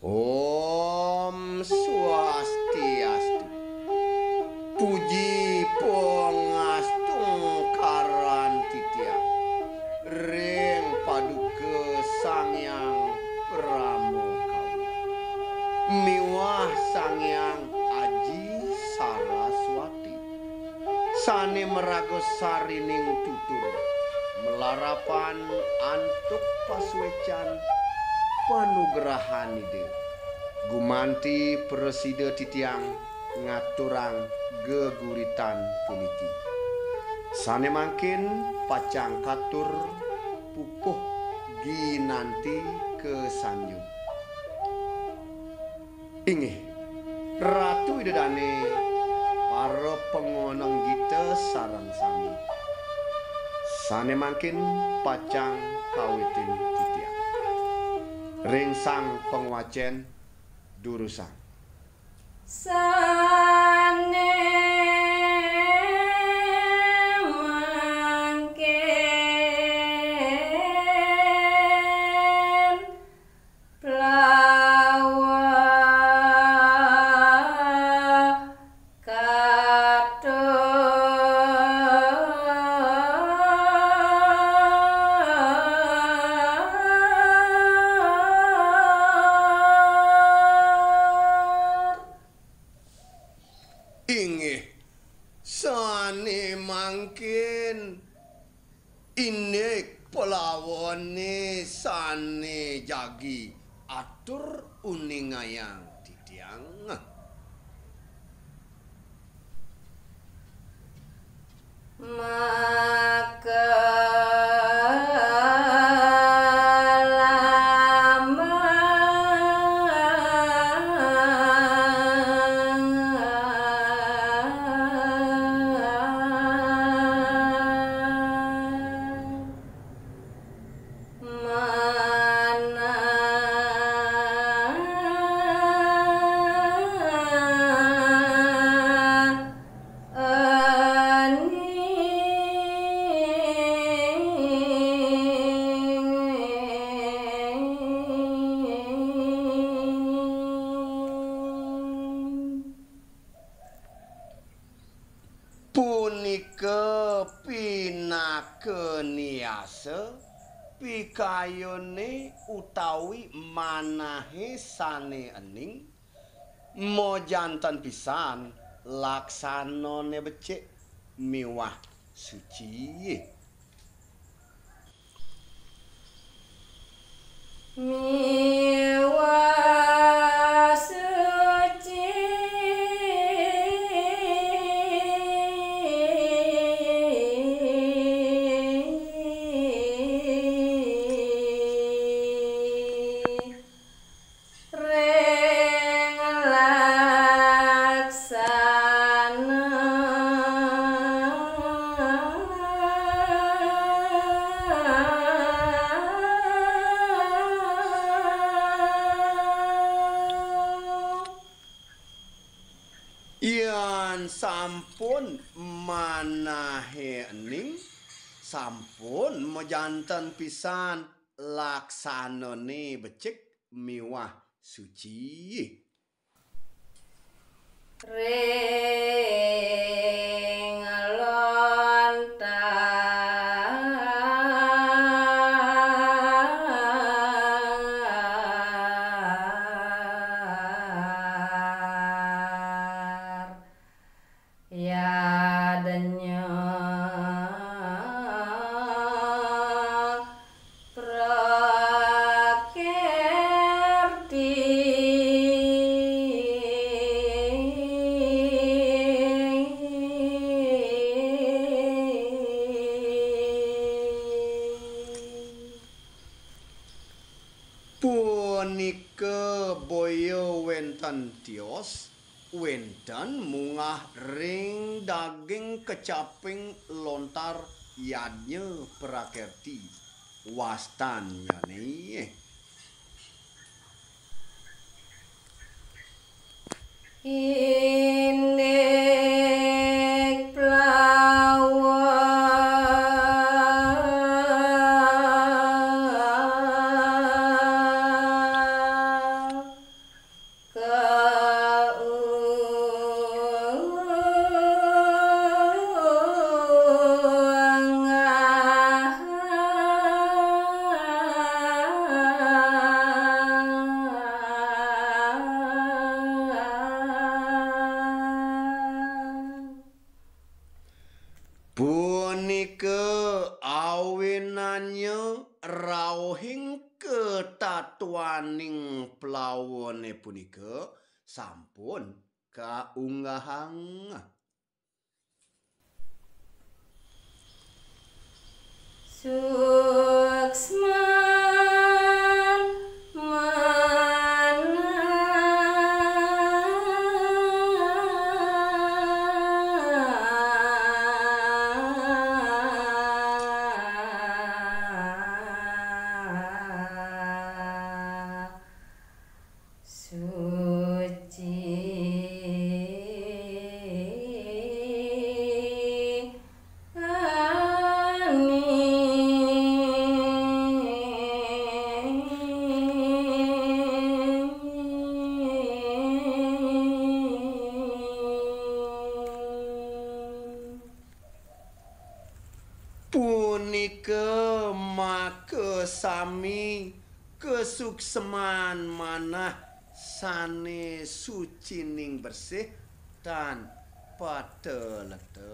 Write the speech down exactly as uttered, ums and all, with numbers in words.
Om Swastiastu. Puji pangastungkaran titiang ring Paduka Sang Hyang Brahma Kawi miwah Sang Hyang Aji Saraswati, sane maraga sarining tutur, malarapan antuk pasuecan panugrahan Ida. Gumanti prasida titiang ngaturang geguritan puniki. Sane mangkin pacang katur pupuh ginanti kasanjung. Inggih, Ratu Ida Dane, para pangoneng gita sareng sami. Sane mangkin pacang kawitin titiang. Ring sang pangwacen durusang. Sane mangkin plawa katur. Inggih, sane mangkin indik palawane sane jagi atur uningayang titiang. Maka lamang manah ening. Punika pinaka niasa pikayune utawi manahe sane ening, majanten pisan laksanane becik miwah suci. Miwah suci. Ring laksana. Yan sampun manahe ening, sampun majanten pisan laksanane becik miwah suci. Ring lontar yadnya prakerti. Punika boya wenten tios, wenten munggah ring daging kecaping lontar yadnya prakerti. Wastannyane. Indik plawa Tuaning plawane punika sampun kaunggahang. Suksman manah. Suci ani. Punika makasami kasuksman manah sane sucining bersih tan pateleta.